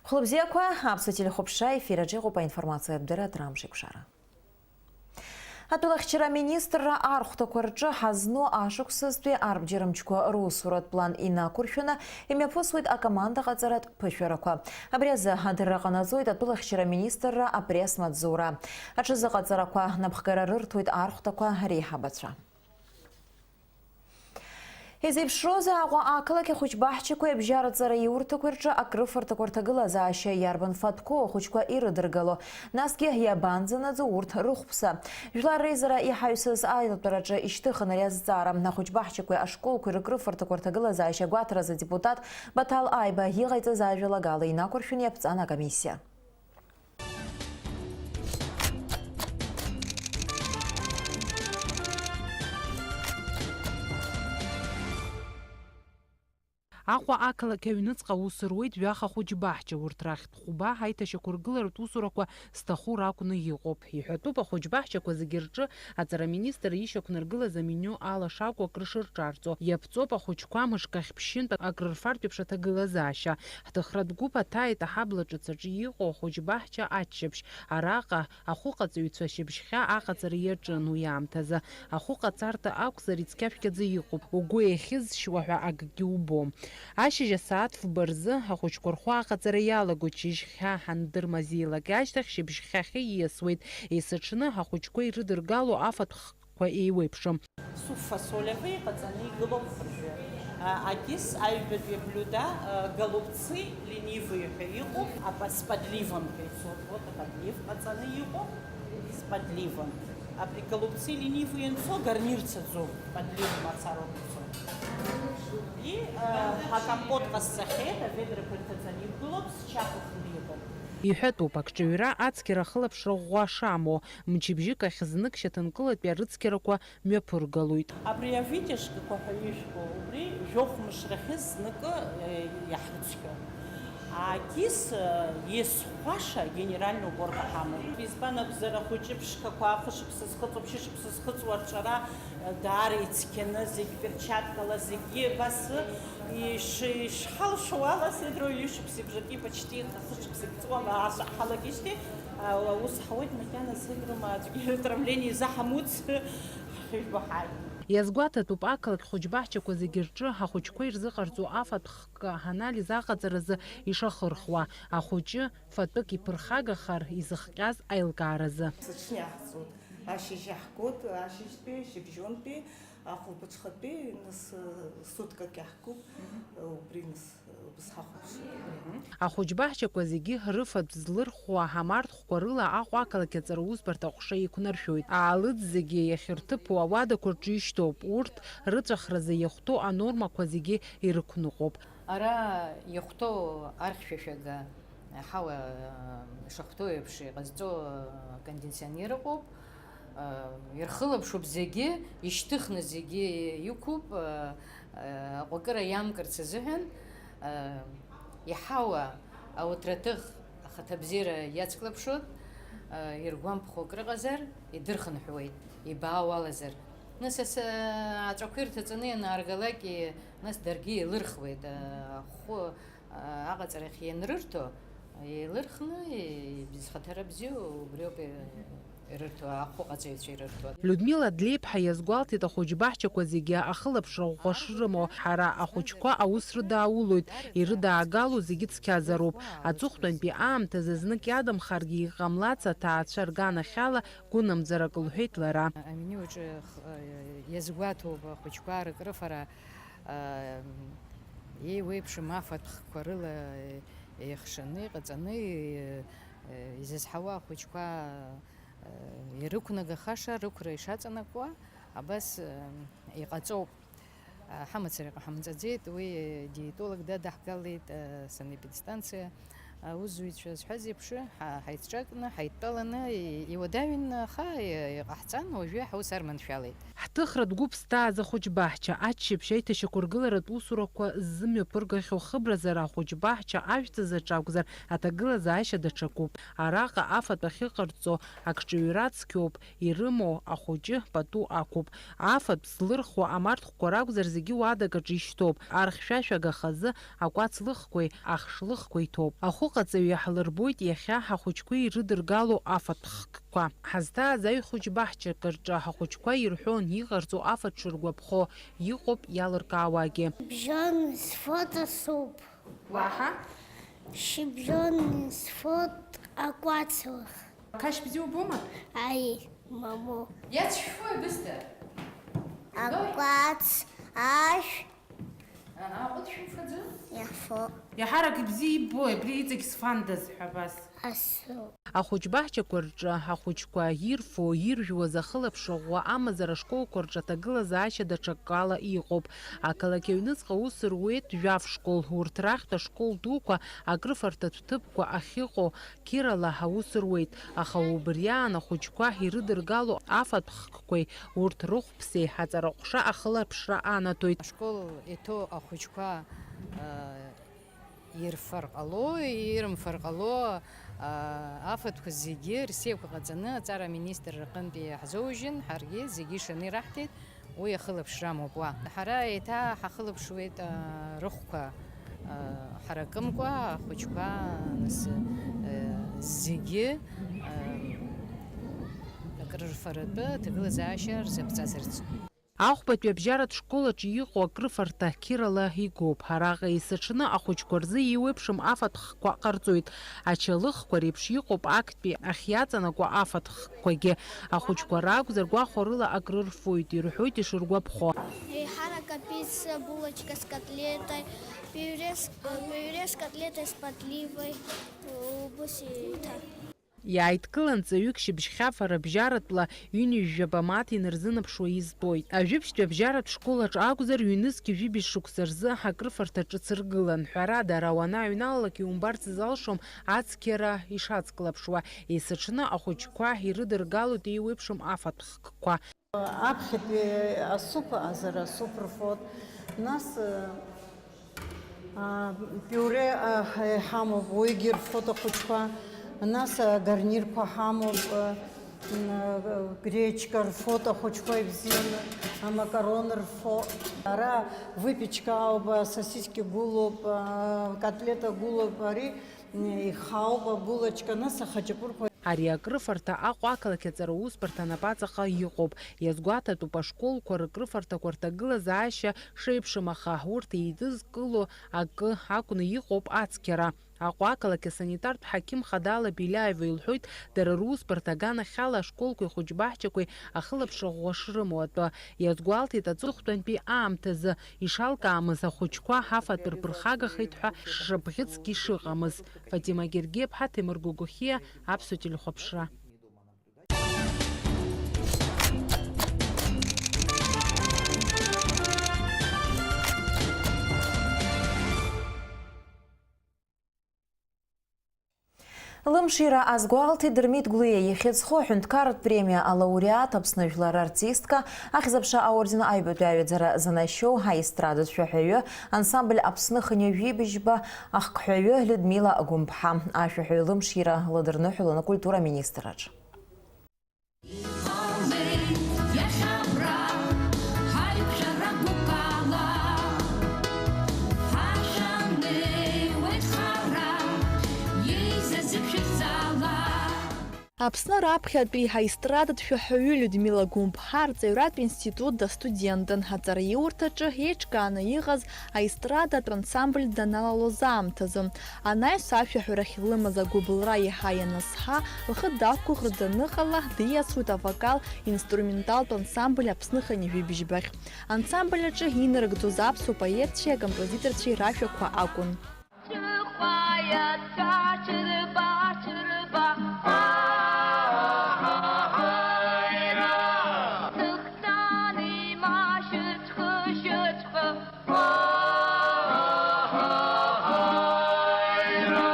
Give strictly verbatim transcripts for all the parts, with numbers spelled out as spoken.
Хәлыбзиақәа, Аԥсуа телехәаԥшра ефир аҿы иҟоуп аинформациатә дырра атрамш еиқәшара. Атәылахьчара аминистрра архәҭақәа рҿы ҳазну ашықәсазтәи арбџьармчқәа русуратә план инақәыршәаны имҩаԥысуеит акомандаҟаҵаратә ԥышәарақәа. Абри азы адырра ҟанаҵоит атәылахьчара аминистрра апресс-маҵзура. Аҽазыҟаҵарақәа напхгара рырҭоит архәҭақәа реиҳабацәа. Изеиԥшроузеи Аҟәа ақалақь ахәыҷбаҳчақәеи абжьаратә ҵараиурҭақәеи рҿы акрыфарҭақәа рҭагылазаашьа иарбан фатәқәоу ахәыҷқәа ирыдыргало, насгьы иабанӡанаӡо урҭ рыхәԥса? Жәлар реизара иҳаҩсыз аилатәараҿы ишьҭыхын ари азҵаара. Ахәыҷбаҳчақәеи ашколқәеи рыкрыфарҭақәа рҭагылазаашьа агәаҭаразы адепутат Баҭал Аиба иҟаиҵаз ажәалагала инақәыршәаны иаԥҵан акомиссиа. Аҟәа ақалақь аҩныҵҟа аус руеит жәаха хәыҷбаҳча, урҭ рахьтә хәба аиҭашьақәыргыларатә усурақәа зҭаху ракәны иҟоуп. Иҳәатәуп, ахәыҷбаҳчақәа зегьы рҿы аҵараминистр ишьақәнаргылаз амениу ала шакәу акры шырҿарҵо. Иаԥҵоуп ахәыҷқәа мышк ахь ԥшьынтә акрырфартә еиԥш аҭагылазаашьа. Ҳҭыхратә гәыԥ аҭааит аҳабла ҿыц аҿы иҟоу ахәыҷбаҳча аччаԥшь. Араҟа ахәыҟаҵаҩцәа шьыбжьхьа аҟаҵара иаҿын уи аамҭазы. Ахәыҟаҵарҭа акәзар, ицқьашәқьаӡа иҟоуп, угәы иахьызшьуа ҳәа акгьы убом. Ашьыжь асааҭ фба рзы ахәыҷқәа рхәы аҟаҵара иалагоит, шьыжьхьа ҳандырмазеилак ашьҭахь шьыбжьхьахьы ииасуеит, есыҽны ахәыҷқәа ирыдыргало афатә хкқәа еиуеиԥшым. Суфасолиавы иҟаҵаны игылоуп абыржәы. А, акис, аҩбатәи аблюда, а, голубцы ленивые ҳәа иҟоуп, апа-, с подливом ҳәа ицоит, вот аподлив ҟаҵаны иҟоуп, с подливом. Абри голубцы ленивые анцо, гарнирцаӡом, подлив мацароуп ицо. И, а, ҳакомпот ҟасҵахьеит, аведрақәа ирҭаҵаны иқәгылоуп, счаԥахны иҟоуп. Иҳәатәуп, акҿаҩра ацқьара ахылаԥшра ӷәӷәа шамоу, мчыбжьык ахь знык шьаҭанкылатәи арыцқьарақәа мҩаԥыргалоит. Абри авитяжкақәа ҳәа ижәбо, убри жәохә мыш рахьы зныкы, э, иаҳрыцқьон. Акис, э, иазхәаша генеральный уборка ҳамоуп. Избан акәзар, ахәыҷы ԥшқақәа ахышықәса зхыҵуа, ԥшьышықәса зхыҵуа рҿара, э, даара ицқьаны, зегь перчаткала, зегьы абас, э, иш-, ишҳалшо ала, седроу ҩышықәсеи бжаки почти хышықәсеи ҵуама аш-, ҳалагеижьҭеи, а, аус ҳауеит, макьана седрома аӡәгьы отравление изаҳамуц, ҳхьыжәбо ҳааит. Иазгәаҭатәуп, ақалақь хәыҷбаҳчақәа зегьы рҿы ахәыҷқәа ирзыҟарҵо афатә хкы анализ аҟаҵаразы ишахырхуа, ахәыҷы фатәык иԥырхагахар изыхҟьаз аилкааразы. Сыҽны иаҳҵоит, ашьыжь иаҳгоит, ашьыжьтәи, шьыбжьонтәи, ахәылбыҽхатәи, нас, суткак иаҳкуп, убри нас. Убыс ҳахәаԥшып. Ахәыҷбаҳчақәа зегьы рыфатә злырхуа амарҭхәқәа рыла Аҟәа ақалақь аҵара усбарҭа аҟәша еиқәнаршәоит. Аалыҵ зегьы иахьырҭыԥу ауадақәа рҿы ишьҭоуп. Урҭ рыҵәахразы иахәҭоу анормақәа зегьы ирықәныҟәоуп. Ара иахәҭоу архьшәашәага, аҳауа шахәҭоу еиԥш иҟазҵо кондиционер ыҟоуп. Ирхылаԥшуп зегьы, ишьҭыхны зегьы иқәуп. Аҟәакыра иамкырц азыҳәан, иҳауа ауҭраҭых ахаҭабзиара иацклаԥшуеит, иргәамԥхо акрыҟазар, идырхынҳәуеит, ибаауалазар. Нас ас-, аҵәақәа ирҭаҵаны ианааргалак, нас даргьы еилырхуеит, ахәы аҟаҵарахь ианрырҭо, еилырхны, зхаҭара бзиоу убриоуп ирырҭо, ахәыҟаҵаҩцәа ирырҭо. Людмила Длеиԥҳа иазгәалҭеит, ахәыҷбаҳчақәа зегьы ахылаԥшра ӷәӷәа шрымоу, ҳара ахәыҷқәа аус рыдаулоит, ирыдаагало зегьы цқьазароуп. Аҵыхәтәантәи аамҭазы знык иадамхаргьы иҟамлац аҭаацәа рганахьала гәынамӡарак лҳәеит лара. Аменю аҿы х-, иазгәаҭоуп ахәыҷқәа рыкрыфара. Еиуеиԥшым афатә хкқәа рыла еихшаны, иҟаҵаны, изызҳауа ахәыҷқәа ирықәнагахаша рықәра ишаҵанакуа, абас иҟаҵоуп. Ҳамацара иҟаҳамҵаӡеит, уи диетолог дадаҳгалеит, санэпидстанциа аусзуҩцәа зҳәаз еиԥш, ҳа-, ҳаицҿакны, ҳаидтәаланы, и-, иуадаҩын, аха, и-, иҟаҳҵан, уажәы ҳаус арманшәалеит. Ҳҭыхратә гәыԥ зҭааз ахәыҷбаҳча, аччаԥшь аиҭашьақәыргыларатә усурақәа ззымҩаԥыргахьоу хыбразара ахәыҷбаҳча ажәҵыс аҿы акәзар, аҭагылазаашьа даҽакуп. Араҟа афатә ахьыҟарҵо акҿыҩра цқьоуп, ирымоу ахәыҷы пату ақәуп. Афатә злырхуа амарҭхәқәа ракәзар, зегьы уадак аҿы ишьҭоуп. Архьшәашәага хазы акәац лыхқәеи ахш лыхқәеи ҭоуп. Ахәы Аҟаҵаҩы иаҳлырбоит иахьа ҳахәыҷқәа ирыдыргало афатә хкқәа. Ҳазҭааз аҩхәыҷ баҳчак рҿы ҳахәыҷқәа ирҳәон, иҟарҵо афатә шыргәаԥхо, иҟоуп иалыркаауагьы. Шьыбжьон сфот асуп. Уаҳа? Шьыбжьон сфот акәацлах. Қашь бзиа убома? Аи, мамоу. Иацәшәфои бысҭа? Акәац, ашә. Аха, аҟәыд шәымфаӡои? Иафо. Иаҳарак ибзиа иббои, абри иҵегь сфандаз ҳәа абас? Асу. Ахәыҷбаҳчақәа рҿы ахәыҷқәа ирфо, иржәуаз ахылаԥшра ӷәӷәа амазар ашколқәа рҿы аҭагылазаашьа даҽакала иҟоуп. Ақалақь аҩныҵҟа аус руеит жәаф школ, урҭ рахьтә ашкол дуқәа, акрыфарҭатә ҭыԥқәа ахьыҟоу, қьырала аус руеит, аха убри аан ахәыҷқәа ирыдыргало афатә хкқәеи урҭ рыхәԥсеи аҵараҟәша ахылаԥшра анаҭоит. Ашкол иҭоу ахәыҷқәа, а, ирфар ҟало, ирымфар ҟало, а, афатәқәа зегьы рсиақәа ҟаҵаны аҵара аминистрра рҟынтәи иаҳзоужьын, ҳаргьы зегьы ишаны ираҳҭеит. Уи ахылаԥшра амоуп уа. Ҳара еиҭа ҳахылаԥшуеит, а, рыхәқәа, а, ҳаракымкәа ахәыҷқәа, нас, а, зегьы, а, акрырфаратәы аҭагылазаашьа рзаԥҵазарц. Ахәбатәи абжьаратә школ аҿы иҟоу акрыфарҭа қьырала игоуп. Араҟа есыҽны ахәыҷқәа рзы еиуеиԥшым афатә хкқәа ҟарҵоит. Ачалыхқәа реиԥш иҟоуп актәи ахьиаҵанакуа афатә хкқәагьы. Ахәыҷқәа ракәзар, гәахәарыла акрырфоит, ирҳәоит ишыргәаԥхо. Еиҳарак апицца, булочка с котлетой, пюре с, э, пюре с котлетой с подливой, убыс еиҭа. Иааидкылан ҵаҩык шьыбжьхьафара бжьаратәла ҩынҩажәаба мааҭ инарзынаԥшуа избоит. Ажәибжьтәи абжьаратә школ аҿы акәзар, ҩнызқь жәибжь шықәса рзы акрыфарҭа ҿыц ргылан. Ҳәарада, ара уанааҩналалак иумбарц залшом ацқьара ишацклаԥшуа. Есыҽны ахәыҷқәа ирыдыргалоит еиуеиԥшым афатә хкқәа. Аԥхьатәи асуп азар асуп рфот, нас, а, пиуре, а, ҳа-, ҳамоуп, уигьы рфот ахәыҷқәа, нас агарнирқәа ҳамоуп, а, м, а, гречка рфот ахәыҷқәа ибзианы, амакарон рфо. Ара выпечка ауп, а, сосиски гәылоуп, а, котлета гәылоуп, ари Ихаауп абулочка, нас ахаҷапурқәа. Ари акрыфарҭа Аҟәа ақалақь аҵара усбарҭа анапаҵаҟа иҟоуп. Иазгәаҭатәуп ашколқәа рыкрыфарҭақәа рҭагылазаашьа шеиԥшым, аха урҭ еидызкыло акы акәны иҟоуп ацқьара. Аҟәа ақалақь асанитартә ҳақьым Хадала Беляева илҳәоит, дара русбарҭа аганахьала ашколқәеи ахәыҷбаҳчақәеи ахылаԥшра ӷәӷәа шрымоу атәы. Иазгәалҭеит аҵыхәтәантәи аамҭазы ишалкаамыз, ахәыҷқәа афатә рԥырхагахеит ҳәа шыбӷьыцгьы шыҟамыз. Фатима Гергиаԥҳа, Ҭемыр Гогохиа, Аԥсуа телехәаԥшра. Лымшира азгәалҭеит Дырмит Гәлиа ихьыӡхо аҳәынҭқарратә премиа алауреат, Аԥсны жәлар артистка, Ахьӡ-аԥша аорден аҩбатәи аҩаӡара занашьоу аестрадатә шәаҳәаҩы, ансамбль Аԥсны хынҩажәи быжьба ахкҳәаҩы Людмила Гәымԥҳа. Ашәаҳәаҩ лымшира лыдырныҳәалон акультура аминистрраҿ. Иҟалеит иахьа абра, ҳаиқәшәара гәыкала, ҳашәа неиуеит хара, еизаз иԥшәырӡала. Аԥсны раԥхьатәи аестрадатә шәаҳәаҩы Людмила Гәымԥҳа арҵаҩратә институт дастудентын, аҵараиурҭаҿы еиҿкааны иҟаз аестрадатә ансамбль даналалоз аамҭазы. Анаҩс ашәаҳәарахь илымаз агәыбылра еиҳа ианазҳа, лхы дақәгәыӷырц аныҟала, диасуеит авокал-инструменталтә ансамбль Аԥсны хынҩажәи быжьбахь. Ансамбль аҿы инарыгӡоз аԥсуа поетцәеи акомпозиторцәеи рашәақәа акәын. Ҵәыхәа иацәа ҽырба, ҽырба, ааира. Сыхцан имашьыҵәхы, шьыҵәхы, ааира.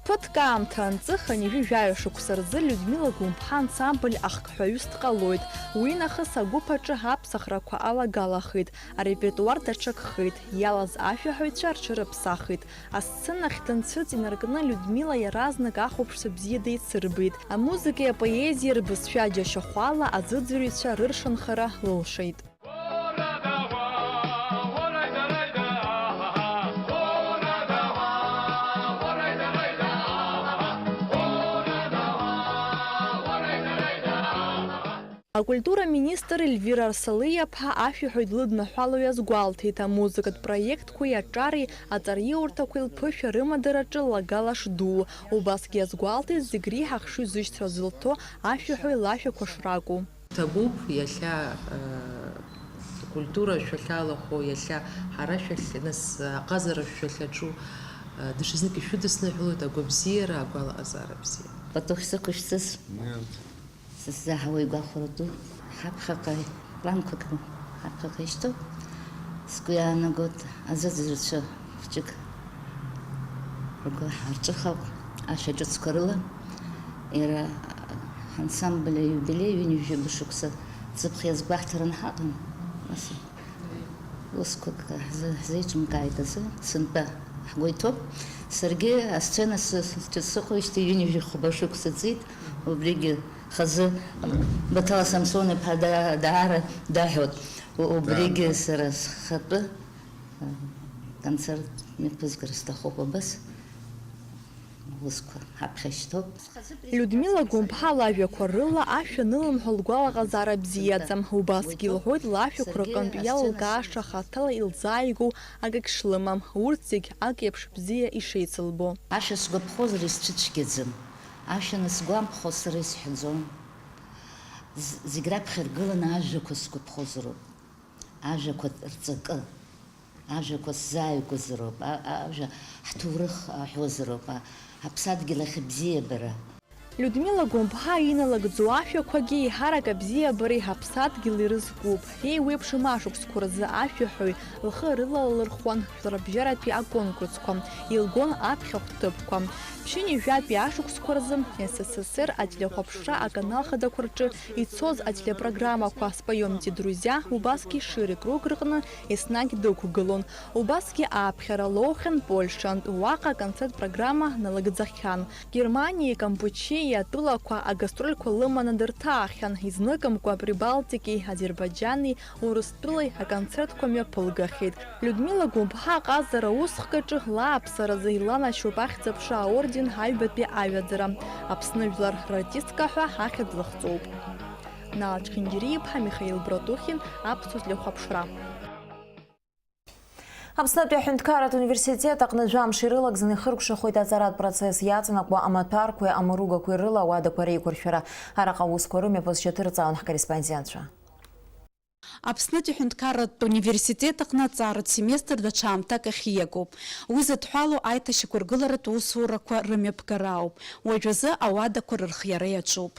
Ԥыҭк аамҭа анҵы, хынҩажәи жәаҩа шықәса рзы Людмила Гәымԥҳа ансамбль ахкҳәаҩыс дҟалоит. Уи нахыс агәыԥ аҿы аԥсахрақәа алагалахеит. Арепертуар даҽакхеит, иалаз ашәаҳәаҩцәа рҽырыԥсахит. Асценахь данцәыҵ инаркны Людмила иаразнак ахәаԥшцәа бзиа деицырбеит. Амузыкеи апоезиеи рбызшәа џьашьахәала азыӡырҩцәа рыршанхара лылшеит. Ора дава, ора да ра да, ора дава. Акультура министр Ельвира Арсалиаԥҳа ашәаҳәаҩ длыднаҳәало иазгәалҭеит, амузыкатә проектқәеи аҿареи аҵараиурҭақәеи лԥышәа рымадараҿы лагала шдуу. Убасгьы иазгәалҭеит зегь реиҳа ахшыҩзышьҭра зылҭо ашәаҳәаҩ лашәақәа шракәу. Ҭабуп иахьа, э, акультура ашәахьалахәу, иахьа ҳара шәахь, нас, аҟазара шәахьаҿу, э, даҽазнык ишәыдысныҳәалоит агәабзиара, агәалаҟазаара бзиа. Пату шәзықәышәҵыз? Нет. Сзаҳауа игәахәара ду, ҳаԥхьаҟа планқәак ҳаԥхьаҟа ишьҭоуп. Сгәы иаанагоит, азыӡырҩцәа хәҷык ргәы ҳарҿыхап, ашәа ҿыцқәа рыла. Иара ҳансамбль аиубилеи ҩынҩажәаба шықәса ҵыԥх иазгәаҳҭаран ҳаҟан, нас усқәак ҳзы-, ҳзеиҿымкааит азы, сынтәа ҳгәы иҭоуп. Саргьы асцена сы-, сы-, сыҟоижьҭеи ҩынҩажәи хәба шықәса ҵит, убригьы Хазы Баҭала Самсон-иԥа да-, даара даҳәоит. У-, убригьы сара схатәы, а, концерт мҩаԥызгар сҭахуп абас. Усқәа ҳаԥхьа шьҭоуп. Людмила Гәымԥҳа лажәақәа рыла ашәа анылымҳәо лгәалаҟазаара бзиаӡам. Убасгьы илҳәоит лашәақәа рҟынтә иалылкааша хаҭала илзааигәоу акгьы шлымам, урҭ зегь ак еиԥш бзиа ишеицылбо. Ашәа сгәаԥхозар исцәыцәгьаӡам. Ашәа анысгәамԥхо сара исҳәаӡом. З-, зегь раԥхьа иргыланы ажәақәа сгәаԥхозароуп. Ажәақәа рҵакы, ажәақәа сзааигәазароуп, а-, а-, ажәа ҳҭоурых аҳәозароуп, а-, аԥсадгьыл ахь абзиабара. Людмила Гәымԥҳа иналагӡоу ашәақәагьы еиҳарак абзиабареи ҳаԥсадгьыли рызкуп. Еиуеиԥшым ашықәсқәа рзы ашәаҳәаҩ лхы рылалырхуан жәларбжьаратәи аконкурсқәа, илгон аԥхьахә ҭыԥқәа. Ԥшьынҩажәатәи ашықәсқәа рзы С С С Р ателехәаԥшра аканал хадақәа рҿы ицоз ателепрограммақәа «Споём, дети, друзья», убасгьы «Шире круг» рҟны еснагь дықәгылон. Убасгьы ааԥхьара лоухьан Польшантә, уаҟа аконцерт программа налагӡахьан. Германиеи Кампучиеи атәылақәа агастрольқәа лыманы дырҭаахьан, изныкымкәа Прибалтикеи Азербаиџьани Урыстәылеи аконцертқәа мҩаԥылгахьеит. Людмила Гәымԥҳа аҟазара аусхкаҿы лааԥсаразы иланашьоуп Ахьӡ-аԥша аорден аҩбатәи аҩаӡара, Аԥсны жәлар рартистка ҳәа ахьӡ лыхҵоуп. Наала Чхингириа-иԥҳа, Михаил Братухин, Аԥсуа телехәаԥшра. Аԥснытәи аҳәынҭқарратә университет аҟны жәамш ирылагӡаны ихыркәшахоит аҵаратә процесс иаҵанакуа амаҭәарқәеи амыругақәеи рыла ауадақәа реиқәыршәара. Араҟа аусқәа рымҩаԥысшьа ҭырҵаауан ҳкорреспондентцәа. Аԥснытәи аҳәынҭқарратә университет аҟны аҵааратә семестр даҽа аамҭак ахь ииагоуп. Уи зыдҳәалоу аиҭашьақәыргыларатә усурақәа рымҩаԥгара ауп. Уажәазы ауадақәа рырхиара иаҿуп.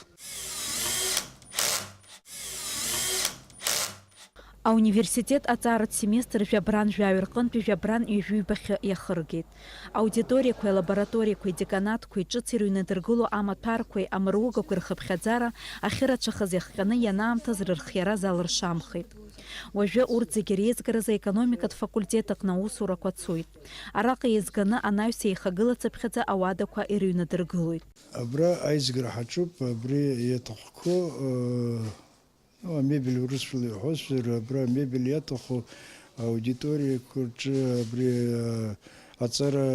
Ауниверситет аҵааратә семестр жәабран жәаҩа рҟынтәи жәабран ҩажәи ҩбахьы иахыргеит. Аудиториақәеи алабораториақәеи адеканатқәеи ҿыц ирыҩнадыргыло амаҭәарқәеи амыругақәеи рхыԥхьаӡара ахьырацәахаз иахҟьаны ианаамҭаз рырхиара залыршамхеит. Уажәы урҭ зегьы реизгаразы аекономикатә факультет аҟны аусурақәа цоит. Араҟа еизганы анаҩс еихагылацыԥхьаӡа ауадақәа ирыҩнадыргылоит. Абра аизгара ҳаҿуп, абри иаҭахқәоу, э, Ну, амебель урысшәала иҳәозар, абра амебель иаҭаху аудиториақәа рҿы абри, а, аҵара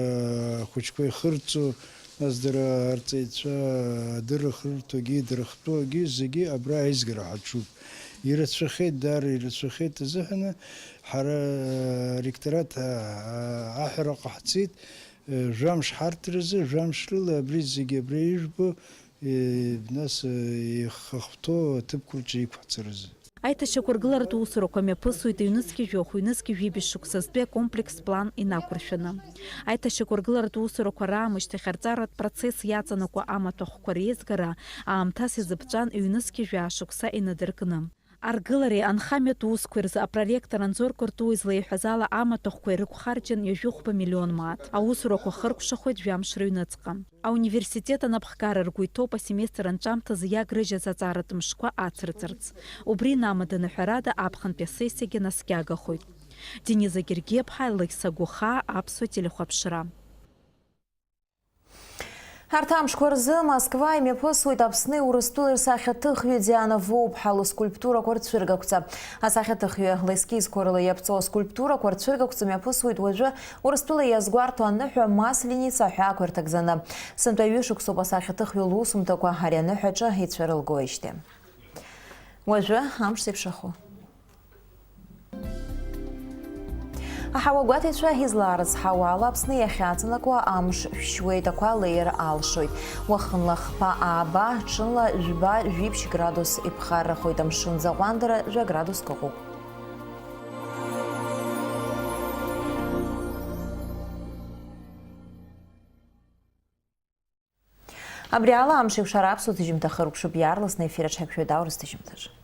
ахәыҷқәа ихырҵо, нас дара арҵаҩцәа адырра хырҭогьы, идырхтәугьы зегьы абра аизгара ҳаҿуп. Ирацәахеит, даара ирацәахеит азыҳәаны, ҳара аректорат, а, а, аҳәара ҟаҳҵеит, э, жәамш ҳарҭаразы, жәамш рыла абри зегьы абра ижәбо, Е, нас, е, ихахәҭоу аҭыԥқәа рҿы иқәҳҵарызы. Аиҭашьақәыргыларатә усурақәа мҩаԥысуеит ҩнызқьи жәохә, ҩнызқьи жәибжь шықәса зтәу акомплекстә план инақәыршәаны. Аиҭашьақәыргыларатә усурақәа раамышьҭахь арҵаратә процесс иаҵанакуа амаҭәахәқәа реизгара аамҭас иазыԥҵәан ҩнызқьи жәаа шықәса инадыркны. Аргылареи анхамҩатә усқәеи рзы апроректор Анзор Кәыртуа излеиҳәаз ала, амаҭәахәқәа ирықәхарџьын ҩажәи хәба миллион мааҭ. Аусурақәа хыркәшахоит жәамш рыҩныҵҟа. Ауниверситет анапхгара ргәы иҭоуп асеместр анҵәамҭазы иагрыжьыз аҵаратә мшқәа ацырҵарц. Убри инамаданы, ҳәарада, аԥхынтәи асессиагьы наскьагахоит. Дениза Гергиаԥҳа, Лықьса Гәыхаа, Аԥсуа телехәаԥшра. Арҭ амшқәа рзы Москва имҩаԥысуеит Аԥсни Урыстәылеи рсахьаҭыхҩы Диана Воуԥҳа лыскульптурақәа рцәыргақәҵа. Асахьаҭыхҩы лескизқәа рыла иаԥҵоу аскульптурақәа рцәыргақәҵа мҩаԥысуеит уажәы Урыстәыла иазгәарҭо аныҳәа Масленица аҳәаақәа ирҭагӡаны. Сынтәа ҩышықәсоуп асахьаҭыхҩы лусумҭақәа ари аныҳәаҿы ицәырылгоижьҭеи. Уажәы амш зеиԥшрахо. Аҳауагәаҭаҩцәа излаарыцҳауа ала, Аԥсны иахьаҵанакуа амш шәшьуеит, ақәа леир алшоит. Уахынла хԥа ааба, ҽынла жәба-жәиԥшь градус иԥхаррахоит, амшын аӡы аҟәандара жәа градуск ыҟоуп. Абри ала амш еиқәшара аԥсуа ҭыжьымҭа хыркәшоуп, иаарласны аефир аҽҳәақәшәоит аурыс ҭыжьымҭаҿы.